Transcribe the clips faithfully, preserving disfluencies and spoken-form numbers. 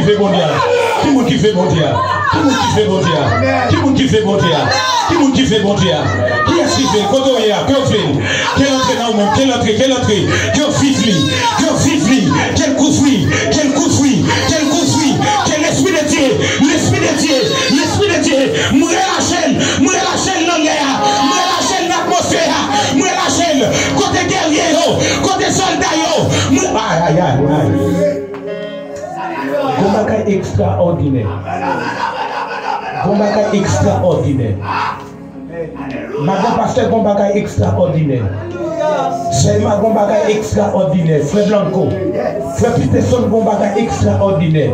Ki moun ki fè Bondye a? Ki moun ki fè Bondye a? Ki moun ki fè Bondye a? Ki moun ki fè Bondye a? Ki moun ki fè Bondye a? Kiyès ki fè l? Kote w ye a? Ke w fè l? Ke l antre nan ou menm? Ke l antre? Ke l antre? Ke w viv li? Ke w viv li? Ke l kouvri? Ke l kouvri? Ke l kouvri? Ke Lespri de Dye, Lespri de Dye, Lespri de Dye, m relache l, m relache l nan lè a, m relache l nan atmosfè a, m relache l kote gèrye yo, kote sòlda yo, m, ay, ay, ay, ay. Gon bagay ekstraòdinè. Gon bagay ekstraòdinè. Madan pastè, gon bagay ekstraòdinè. Sè Emma, gon bagay ekstraòdinè. Frè Blanco, frè Peterson, gon bagay ekstraòdinè.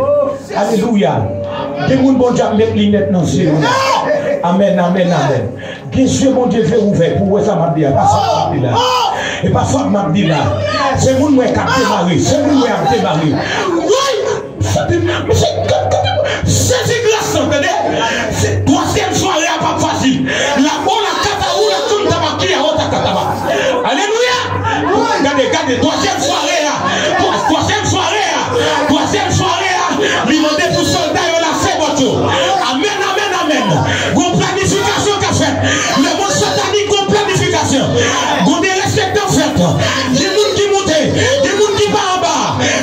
Alelouya. Gen moun Bondye ap met linèt nan zye yo la. Amèn, amèn, amèn. Gen zye Bondye vle ouvè pou w wè sa m ap di a. Pa sa m ap di la. E pa sa m ap di la. Se moun mwen k ap demare. Se moun mwen ap demare. Woy! Sezi gras lan, tande. Se twazyèm sware a p ap fasil. La bola kata ou la kunta makia ota kataba. Alelouya. Gade, gade, twazyèm sware a. Twa-, twazyèm sware a. Twazyèm sware a. Li mande pou sòlda yo lase bòt yo. Amèn, amèn, amèn. Gon planifikasyon k ap fèt. Lemonn satanik gon planifikasyon. Gon derespektan fèt. Gen moun ki moute. Gen moun ki pa anba.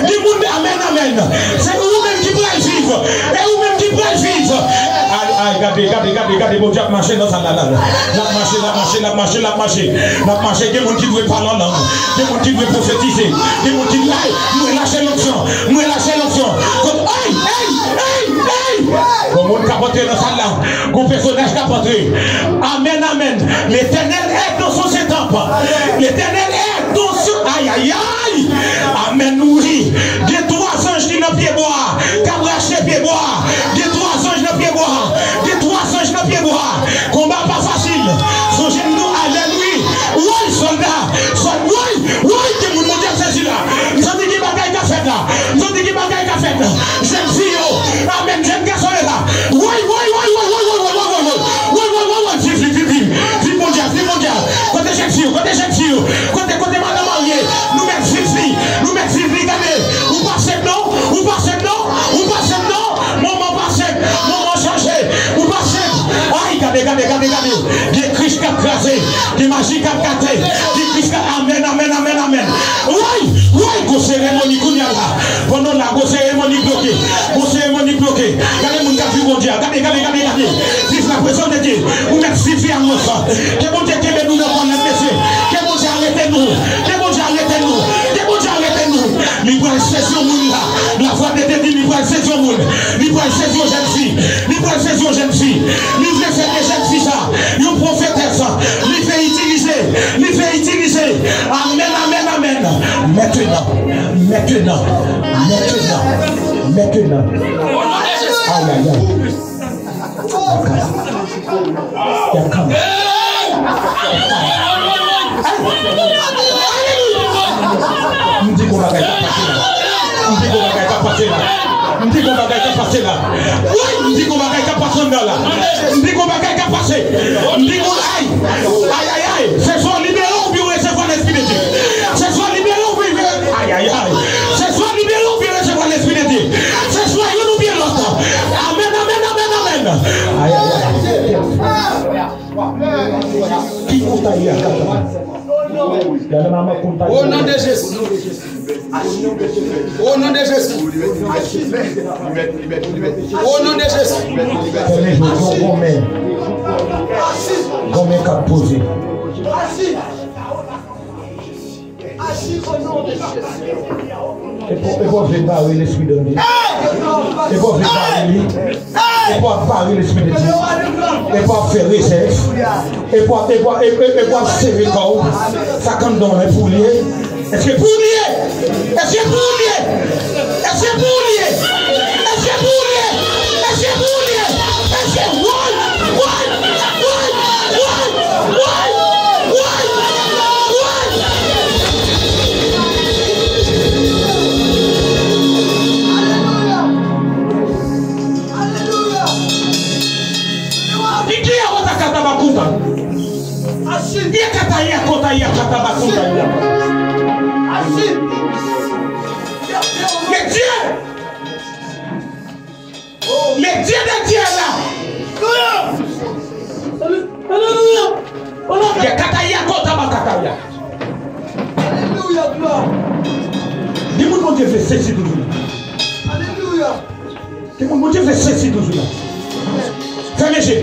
Gen moun, amèn, amèn. Se ou menm ki pral viv. E ou menm ki pral viv. Ay, ay, gade, gade, gade, gade, Bondye ap mache nan sal la, la, la. L ap mache, l ap mache, l ap mache, l ap mache. L ap mache, gen moun ki dwe pale an lang. Gen moun ki dwe pwofetize. Gen moun ki dwe, ay, mwen lache lonksyon. Mwen lache lonksyon. Kot, ay, ay, ay, ay. Gon moun k ap antre nan sal la. Gon pèsonaj k ap antre. Amèn, amèn. L'Éternel est dans son temple. L'Éternel est dans son, ay, ay, ay. Amèn, wi. Gen twa zanj ki nan pye bwa a, k ap rache pye bwa a. Gen twa zanj nan pye bwa a. Gen twa zanj nan pye bwa a. Konba pa fasil. Sonje m di w, alelouya. Woy, sòlda. Sòl-, woy, woy, gen moun Bondye ap sezi la. M santi gen bagay k ap fèt la. M santi gen bagay k ap fèt la. Jèn fi yo. Amèn. Jèn gason yo la. Woy, woy, woy. Woy, woy, woy, woy. Viv li, viv li. Viv Bondye, viv Bondye. Kote jèn fi yo, kote jèn fi yo. Kote, kote madan marye. Nou mèt viv li. Nou mèt viv li, gade. Ou pa sèt non. Ou pa sèt non. Ou pa sèt non. Manman pa sèt. Manman chanje. Ou pa sèt. Ay, gade, gade, gade, gade. Gen krich k ap kraze. Gen maji k ap gate. Gen krich k ap, amèn, amèn, amèn, amèn. Woy, woy, gwo seremoni kounye a la. Pandan la, gwo seremoni bloke. Gwo seremoni bloke. Gade moun k ap viv Bondye a. Gade, gade, gade, gade. Viv la prezans de Dye. Ou mèt viv li a mwen sa. Ke Bondye kenbe nou nan pwal la, mesye. Ke Bondye arete nou. Ke Bondye arete nou. Ke Bondye arete nou. Li pral sezi yon moun la. La vwa de Dye di li pral sezi yon moun. Li pral sezi yon jèn fi. Li pral sezi yon jèn fi. Li vle fè de jèn fi sa yon pwofetès. Li vle itilize. Li vle itilize. Amèn, amèn, amèn. Maintenant. Maintenant. Maintenant. Maintenant. Ay, ay, ay. They're coming. M di gon bagay k ap pase la. M di gon bagay k ap pase la. M di gon bagay k ap pase la. Wi, m di gon bagay k ap pase anndan la. M di gon bagay k ap pase. M di gon, ay, ay, ay, ay. Se swa w libere oubyen w resevwa Lespri de Dye. Se swa w libere oubyen, ay, ay, ay. Se swa w libere oubyen w resevwa Lespri de Dye. Se swa youn oubyen lòt. Amèn, amèn, amèn, amèn. Ay, ay, ay. Ki kontayi a kata? Gade manman kontayi. O non de Jezi. O non de Jezi. O non de Jezi. Fè leve, gon, gon men. Gon men k ap poze. Epi w, epi w vle bare lespri de Dye. Epi w vle bare li. Epi w ap bare lespri de Dye. Epi w ap fè rezèv. Epi w ap, epi w ap, epi, epi w ap sere kò w. Sa k anndan w la, e pou li ye. Èske pou li ye? Èske pou li ye? Èske pou li ye? Èske pou li ye? Èske pou li ye? Èske, woy, woy, woy, woy, woy, woy, woy, woy. Alelouya. Alelouya. Ikiya wata kata bakuta. Ye kata ya kota ya kata bakuta ya. Asin. Men Dye. Oh, le Dieu de Dieu est là. Alelouya. Alelouya. Alelouya. Kataya kota ba kataya. Alelouya, glwa. Gen moun Bondye vle sezi toujou la. Alelouya. Gen moun Bondye vle sezi toujou la. Fèmen je.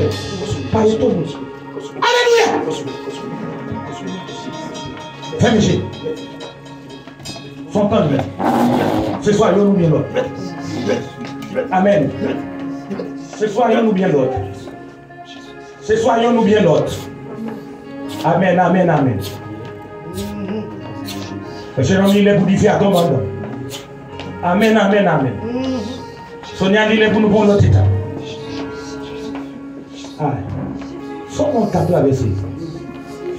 Pa etone. Alelouya. Fèmen je. Fon tann men. Se swa yonn oubyen lòt. Amèn. Se swa yonn oubyen lòt. Se swa yonn oubyen lòt. Amèn, amèn, amèn. Mesye nan li lè pou dife a tonbe anndan. Amèn, amèn, amèn. Sonya li lè pou nou pran lòt etap. Ay. Son wont k ap travèse.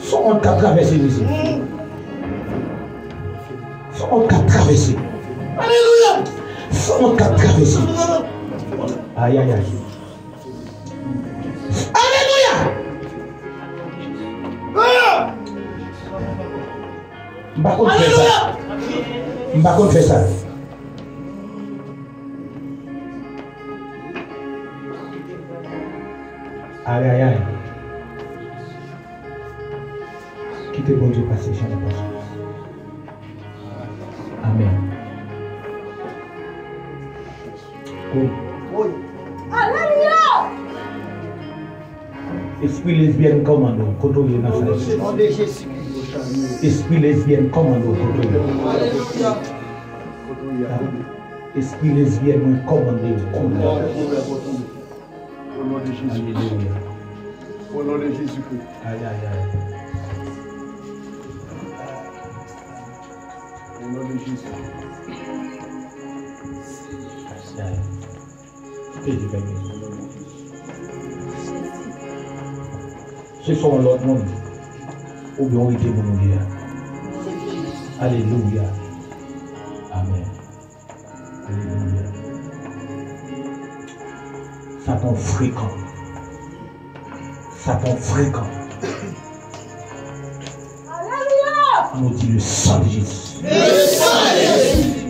Son wont k ap travèse, mesye. Son wont k ap travèse. Alelouya. Son wont k ap travèse. Ay, ay, ay. Alelouya. M pa konn fè sa. M pa konn fè sa. Ay, ay, ay. Kite Bondye pase jan l pase. Amèn. Wi. Wi. Alelouya! Espri lesbyèn kòmande w, kote w ye nan sa? Espri lesbyèn kòmande w, kote w ye? Espri lesbyèn mwen kòmande w, kote w ye? Alelouya. Au nom de Jésus-Christ. Ay, ay, ay. Au nom de Jésus. Ay, ay. Pede bèl. Se swa yon lòt moun, oubyen w rete moun ou ye a. Alelouya. Amèn. Alelouya. Satan frekan. Satan frekan. Alelouya. Annou di le sang de Jésus. Le sang de Jésus.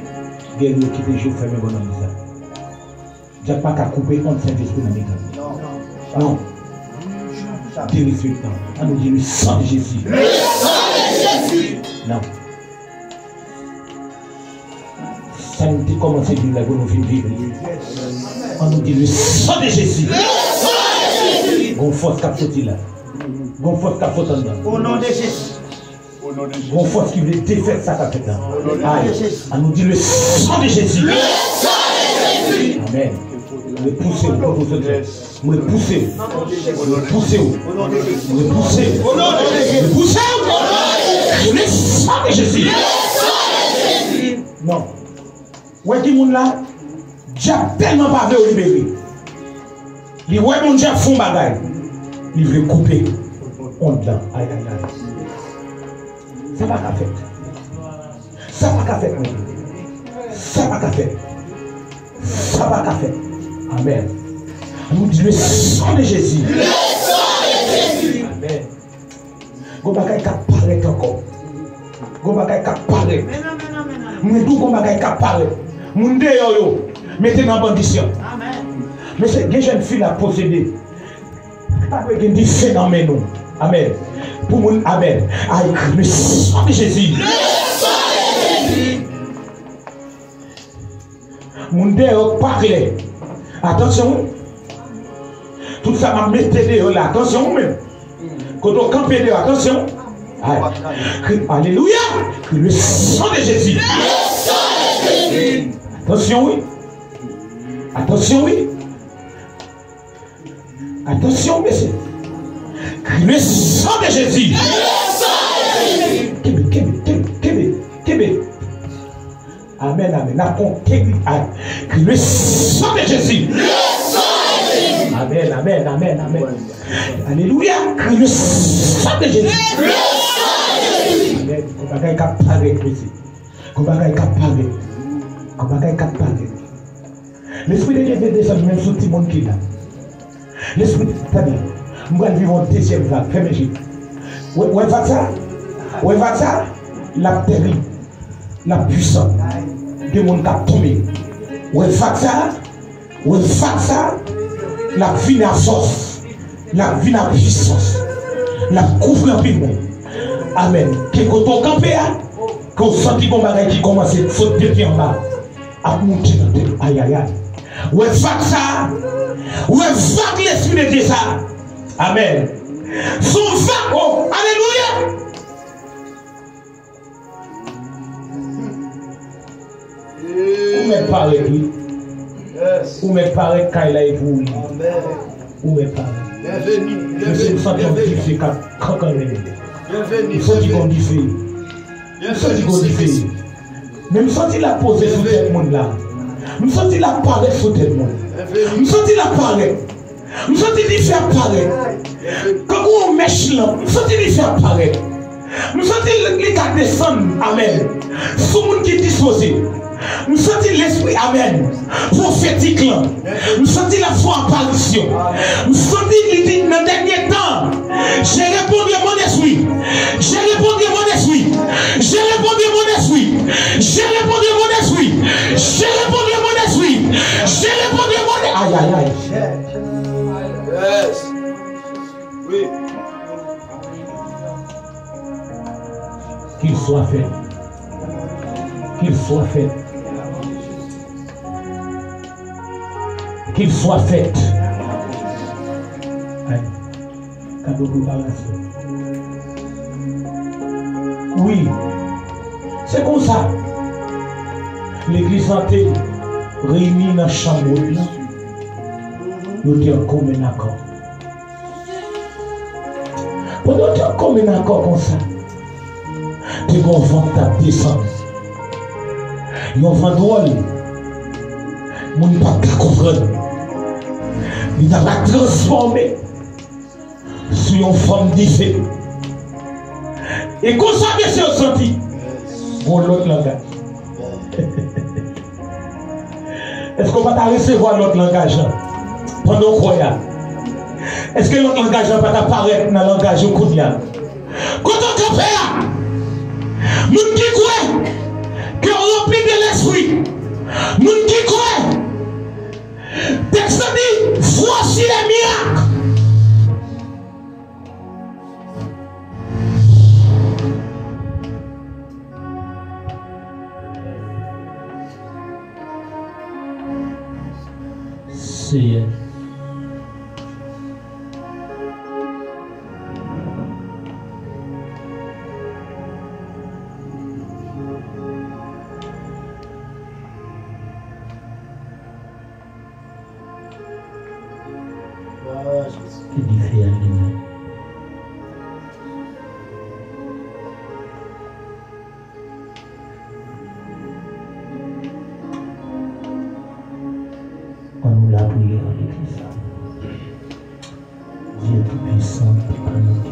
Geri yo, kite je w fèmen bò nan miza. Dyab pa ka koupe onn Sentespri nan mitan. Non. Derespektan. Annou di le sang de Jésus. Le sang de Jésus. Non. Sa nou te kòmanse viv la, pou nou fin viv li. Annou di le sang de Jésus. Le sang de Jésus. Gon fòs k ap soti la. Gon fòs k ap soti anndan. Au nom de Jésus. Gon fòs ki vle defèt sa k ap fèt la. Ay, annou di le sang de Jésus. Le sang de Jésus. Amèn. Repouse w, repouse w. Mwen pouse w. Mwen pouse w. Mwen pouse w. Mwen pouse w. Le sang de Jésus. Non. Wè ki moun la? Dyab tèlman pa vle w libere. Li wè Bondye ap fè yon bagay. Li vle koupe onn lan. Ay, ay, ay. Sa pa ka fèt. Sa pa ka fèt, mwen di. Sa pa ka fèt. Sa pa ka fèt. Amèn. Nou di le sang de Jésus. Le sang de Jésus. Amèn. Gon bagay k ap parèt ankò. Gon bagay k ap parèt. Mwen di w gon bagay k ap parèt. Moun deyò yo, mete nan bandisyon. Mesye, gen jèn fi la posede. Pa dwe gen dife nan men nou. Amèn. Pou moun, amèn. Ay, le sang de Jésus. Le sang de Jésus. Moun deyò pa klè. Atansyon, wi. Tout sa m ap mete deyò la, atansyon, wi, menm. Kote w kanpe deyò, atansyon. Ay. Kri, alelouya. Kri le sang de Jésus. Le sang de Jésus. Atansyon, wi. Atansyon, wi. Atansyon, mesye. Kri le sang de Jésus. Kri le sang de Jésus. Kenbe, kenbe, kenbe, kenbe, kenbe. Amèn, amèn. N ap konte kri, ay. Kri le sang de Jésus. Le sang de Jésus. Amèn, amèn, amèn, amèn. Alelouya. Kri le sang de Jésus. Le sang de Jésus. Amèn. Gon bagay k ap parèt, mesye. Gon bagay k ap parèt. Gon bagay k ap parèt. Lespri de Dye vle desann menm sou timoun ki la. Lespri, tande, m pral viv yon dezyèm vag. Fèmen je. Wè, wè vag sa? Wè vag sa? L ap tèrib. L ap pwisan. Gen moun k ap tonbe. Wè vag sa? Wè vag sa, l ap vin a fòs, l ap vin a pisans, l ap kouvri anpil moun. Amèn. Ke kote w kanpe a, ke w santi gon bagay ki kòmanse sot depi anba, ap monte nan tèt ou. Ayayay. Wè vag sa, wè vag Lespri de Dye sa. Amèn. Se yon vag, oh, alelouya. Ou mèt parèt, wi. Ou mèt parèt, kay la e pou ou li. Ou mèt parèt. Mesye, m santi yon dife k ap kankannnen. M santi gon dife. M santi gon dife. Men m santi l ap poze sou tèt moun la. M santi l ap parèt sou tèt moun. M santi l ap parèt. M santi dife ap parèt. Kankou yon mèch lanp. M santi dife ap parèt. M santi li, li ka desann. Amèn. Sou moun ki dispoze. M santi lespri, amèn, pwofetik lan. M santi l ap fè yon aparisyon. M santi li di nan dènye tan, je répondrai mon esprit. Je répondrai mon esprit. Je répondrai mon esprit. Je répondrai mon esprit. Je répondrai mon esprit. Je répondrai mon esprit. Ayayay. Yes. Wi. Qu'il soit fait. Qu'il soit fait. Qu'il soit fait. Ay, kado preparasyon. Wi, se konsa. Legliz lan te reyini nan chanm wot lan. Yo te an komen akò. Pandan yo t ap komen akò konsa, te gen yon van k t ap desann. Yon van dwòl. Moun pa t ka konprann. Li t ap transfòme sou yon fòm dife. E konsa mesye yo santi gon lòt langaj. Èske w pa ta resevwa lòt langaj lan pandan w kwè a? Èske lòt langaj lan pa ta parèt nan langaj ou kounye a? Kote w kanpe a? Moun ki kwè ke w ranpli de Lespri. Moun ki kwè. Tèks la di, voici les miracles. Seyè. Ke dife a limen. Ann nou lapriyè nan legliz la. Dye Toupisan, Papa nou ki